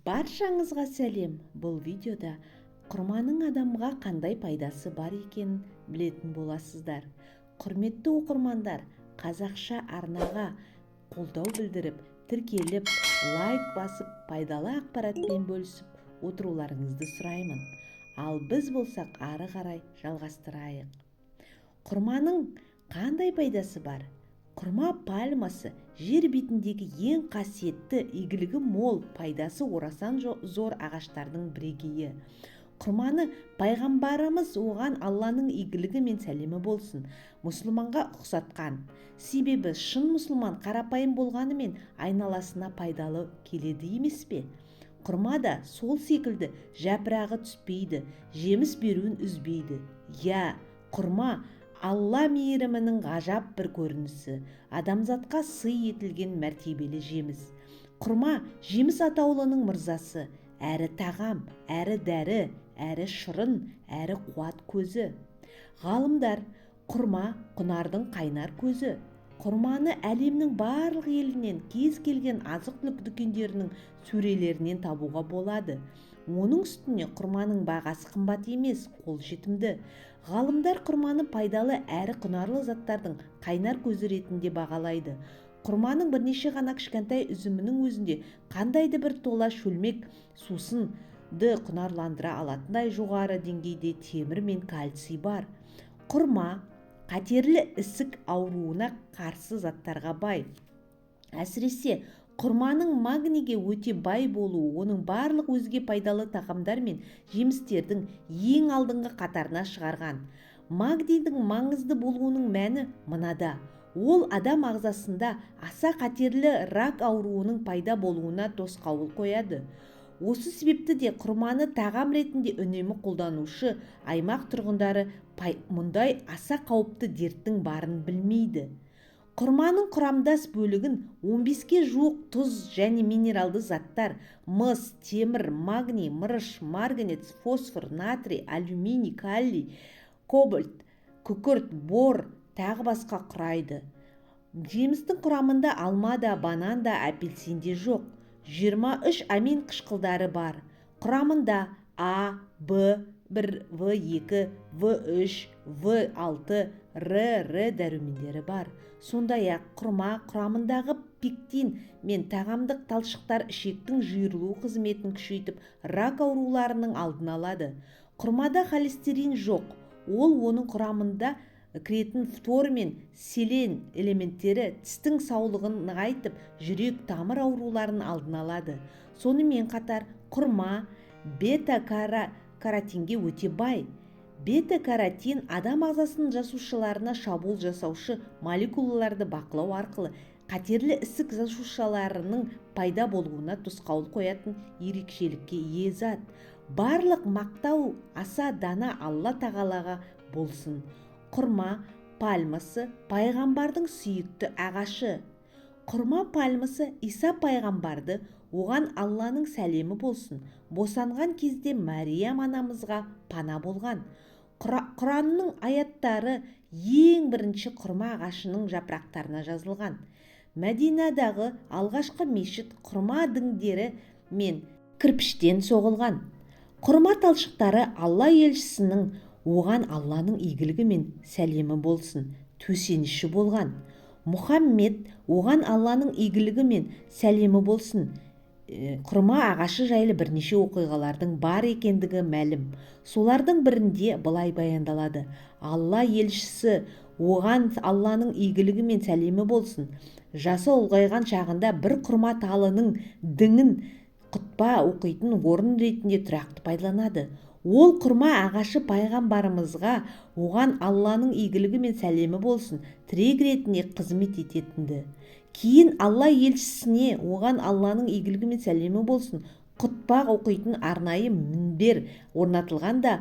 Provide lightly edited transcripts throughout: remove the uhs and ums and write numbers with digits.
Баршаңызға сәлем! Бұл видеода құрманың адамға қандай пайдасы бар екенін білетін боласыздар. Құрметті оқырмандар, қазақша арнаға қолдау білдіріп, тіркеліп, лайк басып, пайдалы ақпаратпен бөлісіп отыруларыңызды сұраймын. Ал біз болсақ, ары қарай жалғастырайық. Құрманың қандай пайдасы бар? Құрма пальмасы – жер бетіндегі ең қасиетті, игілігі мол, пайдасы орасан зор ағаштардың бірегейі. Құрманы пайғамбарымыз, оған Алланың игілігі мен сәлемі болсын, мұсылманға ұқсатқан. Себебі шын мұсылман қарапайым болғанымен, айналасына пайдалы келеді емес пе? Құрма да сол секілді: жапырағы түспейді, жеміс беруін үзбейді. Иә, құрма – Алла мейірімінің ғажап бір көрінісі, адамзатқа сый етілген мәртебелі жеміс. Құрма – жеміс атаулының мырзасы, әрі тағам, әрі дәрі, әрі шырын, әрі қуат көзі. Ғалымдар: «Құрма – құнардың қайнар көзі». Құрманы әлемнің барлық елінен, кез келген азық-түлік дүкендерінің сөрелерінен табуға болады. Оның үстіне құрманың бағасы қымбат емес, қолжетімді. Ғалымдар құрманы пайдалы әрі құнарлы заттардың қайнар көзі ретінде бағалайды. Құрманың бірнеше ғана кішкентай үзімінің өзінде қандай да бір тола шөлмек сусынды құнарландыра алатындай жоғары деңгейде темір мен кальций бар. Құрма қатерлі ісік ауруына қарсы заттарға бай. Әсіресе құрманың магнийге өте бай болуы оның барлық өзге пайдалы тағамдар мен жемістердің ең алдыңғы қатарына шығарған. Магнийдің маңызды болуының мәні мынада: ол адам ағзасында аса қатерлі рак ауруының пайда болуына тосқауыл қояды. Осы себепті де құрманы тағам ретінде үнемі қолданушы аймақ тұрғындары мұндай аса қауіпті дерттің барын білмейді. Құрманың құрамдас бөлігін 15-ке жуық тұз және минералды заттар: мыс, темір, магний, мырыш, марганец, фосфор, натрий, алюминий, калий, кобальт, күкірт, бор, тағы басқа құрайды. Жемістің құрамында алма да, банан да, апельсин де жоқ 23 амин қышқылдары бар. Құрамында А, Б 1, В 2, В 3, В 6, Р, Р дәрумендері бар. Сондай-ақ құрма құрамындағы пектин мен тағамдық талшықтар ішектің жиырылу қызметін күшейтіп, рак ауруларының алдын алады. Құрмада холестерин жоқ. Ол оның құрамында кіретін фтор мен селен элементтері тістің саулығын нығайтып, жүрек тамыр ауруларының алдын алады. Сонымен қатар құрма бета каротинге өте бай. Бета каротин адам ағзасының жасушаларына шабуыл жасаушы молекулаларды бақылау арқылы қатерлі ісік жасушаларының пайда болуына тосқауыл қоятын ерекшелікке ие зат. Барлық мақтау аса дана Алла тағалаға болсын! Құрма пальмасы – пайғамбардың сүйікті ағашы. Құрма пальмасы Иса пайғамбарды, оған Алланың сәлемі болсын, босанған кезде Мәриям анамызға пана болған. Құранның аяттары ең бірінші құрма ағашының жапырақтарына жазылған. Мәдинадағы алғашқы мешіт құрма діңдері мен кірпіштен соғылған. Құрма талшықтары Алла елшісінің, оған Алланың игілігі мен сәлемі болсын, төсеніші болған. Мұхаммед, оған Алланың игілігі мен сәлемі болсын, құрма ағашы жайлы бірнеше оқиғалардың бар екендігі мәлім. Солардың бірінде былай баяндалады: Алла елшісі, оған Алланың игілігі мен сәлемі болсын, жасы ұлғайған шағында бір құрма талының діңін құтпа оқитын орын ретінде тұрақты пайдаланады. Ол құрма ағашы пайғамбарымызға, оған Алланың игілігі мен сәлемі болсын, тірек ретінде қызмет ететін-ді. Кейін Алла елшісіне, оған Алланың игілігі мен сәлемі болсын, құтпа оқитын арнайы мінбер орнатылғанда,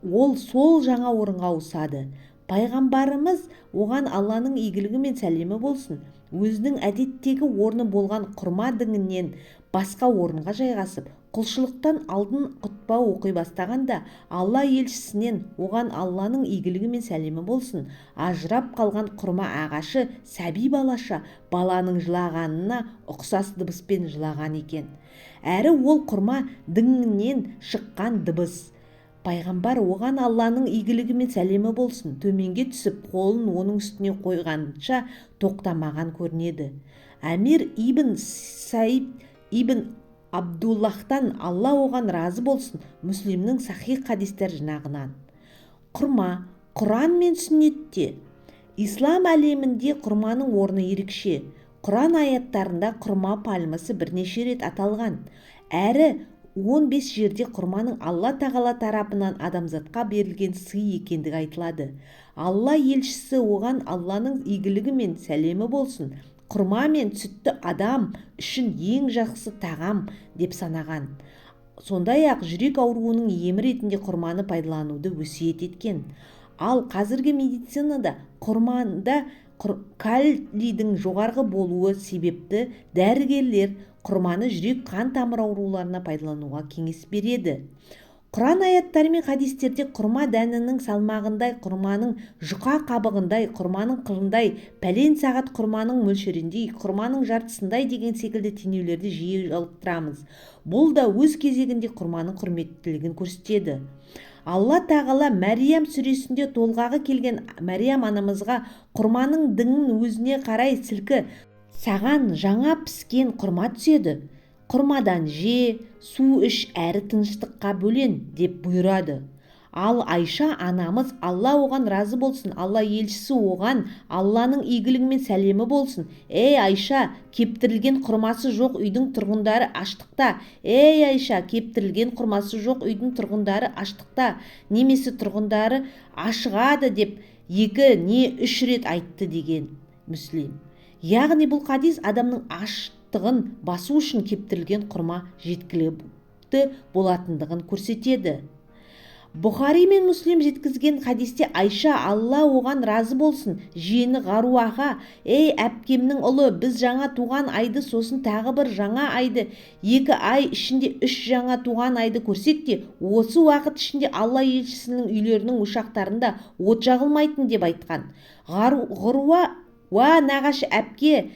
ол сол жаңа орынға ауысады. Пайғамбарымыз, оған Алланың игілігі мен сәлемі болсын, өзінің әдеттегі орны болған құрма діңінен басқа орынға жайғасып, құлшылықтан алдын құтпа оқи бастағанда, Алла елшісінен, оған Алланың игілігі мен сәлемі болсын, ажырап қалған құрма ағашы сәби балаша баланың жылағанына ұқсас дыбыспен жылаған екен. Әрі ол құрма діңінен шыққан дыбыс. Пайғамбар, оған Алланың игілігі мен сәлемі болсын, төменге түсіп, қолын оның үстіне қойғанша тоқтамаған көрінеді. Әмир ибн Саид ибн Абдуллахтан, Алла оған разы болсын, Мүслимнің сахих хадистер жинағынан. Құрма Құран мен сүннетте. Ислам әлемінде құрманың орны ерекше. Құран аяттарында құрма пальмасы бірнеше рет аталған. Әрі 15 жерде құрманың Алла Тағала тарапынан адамзатқа берілген сый екендігі айтылады. Алла елшісі, оған Алланың игілігі мен сәлемі болсын, құрма мен сүтті адам үшін ең жақсы тағам деп санаған. Сондай-ақ жүрек ауруының емі ретінде құрманы пайдалануды өсиет еткен. Ал қазіргі медицинада құрманда калийдің жоғарғы болуы себепті дәрігерлер құрманы жүрек қан тамыр ауруларына пайдалануға кеңес береді. Құран аяттары мен хадистерде құрма дәнінің салмағындай, құрманың жұқа қабығындай, құрманың қылындай, пәлен сағат құрманың мөлшеріндей, құрманың жартысындай деген секілді теңеулерді жиі жолықтырамыз. Бұл да өз кезегінде құрманың құрметтілігін көрсетеді. Алла Тағала Мәриям сүресінде толғағы келген Мәриям анамызға құрманың діңін өзіне қарай сілкі, саған жаңа піскен құрма түседі. Құрмадан же, су іш, әрі тыныштыққа бөлен деп бұйырады. Ал Айша анамыз, Алла оған разы болсын, Алла елшісі, оған Алланың игілігі мен сәлемі болсын: «Ей, Айша, кептірілген құрмасы жоқ үйдің тұрғындары аштықта. Ей, Айша, кептірілген құрмасы жоқ үйдің тұрғындары аштықта немесе тұрғындары ашығады», – деп екі не үш рет айтты деген, Мүслим. Яғни бұл хадис адамның аштығын басу үшін кептірілген құрма жеткілікті болатындығын көрсетеді. Бұхари мен Муслим жеткізген хадисте Айша, Алла оған разы болсын, жиені Ғаруаға: «Ей, әпкемнің ұлы, біз жаңа туған айды, сосын тағы бір жаңа айды, 2 ай ішінде үш жаңа туған айды көрсек те, осы уақыт ішінде Алла елшісінің үйлерінің ошақтарында от жағылмайтын», – деп айтқан. Ғаруа: «Уа, нағашы әпке,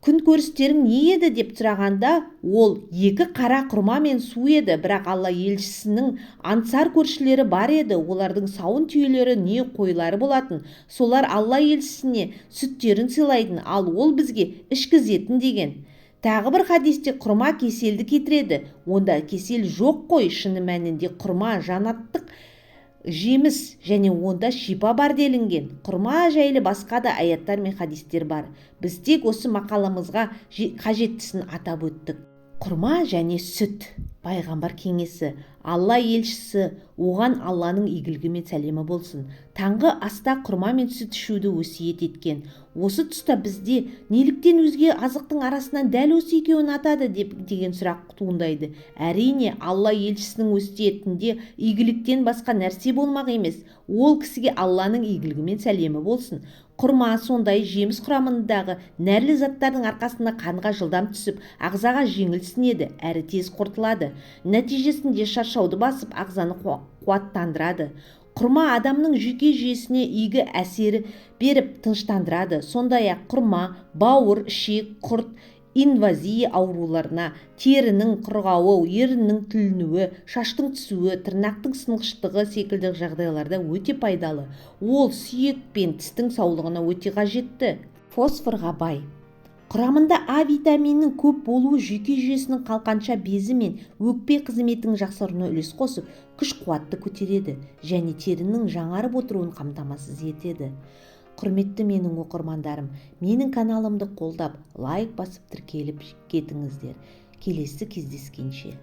күн көрістерің не еді?» – деп сұрағанда, ол: «Екі қара құрма мен су еді. Бірақ Алла елшісінің ансар көршілері бар еді, олардың сауын түйелері не қойлары болатын. Солар Алла елшісіне сүттерін сыйлайтын, ал ол бізге ішкізетін», – деген. Тағы бір хадисте: «Құрма кеселді кетіреді, онда кесел жоқ қой. Шыны мәнінде құрма жаннаттық жеміс және онда шипа бар», – делінген. Құрма жайлы басқа да аяттар мен хадистер бар. Біз тек осы мақаламызға қажеттісін атап өттік. Құрма және сүт. Пайғамбар кеңесі. Алла елшісі, оған Алланың игілігі мен сәлемі болсын, таңғы аста құрма мен сүт ішуді өсиет еткен. Осы тұста бізде неліктен өзге азықтың арасынан дәл осы екеуін атады деп деген сұрақ туындайды. Әрине, Алла елшісінің өсиетінде игіліктен басқа нәрсе болмақ емес. Ол кісіге Алланың игілігі мен сәлемі болсын, құрма сондай жеміс, құрамындағы нәрлі заттардың арқасында қанға жылдам түсіп, ағзаға жеңіл сіңеді әрі тез қорытылады. Нәтижесінде шаршауды басып, ағзаны қуаттандырады. Құрма адамның жүйке жүйесіне игі әсері беріп, тыныштандырады. Сондай-ақ құрма бауыр, ішек, құрт, инвазия ауруларына, терінің құрғауы, еріннің тілінуі, шаштың түсуі, тырнақтың сынғыштығы секілді жағдайларда өте пайдалы. Ол сүйек пен тістің саулығына өте қажетті фосфорға бай. Құрамында А витаминінің көп болуы жүйке жүйесінің қалқанша безі мен өкпе қызметінің жақсаруына үлес қосып, күш-қуатты көтереді және терінің жаңарып отыруын қамтамасыз етеді. Құрметті менің оқырмандарым, менің каналымды қолдап, лайк басып, тіркеліп кетіңіздер. Келесі кездескенше!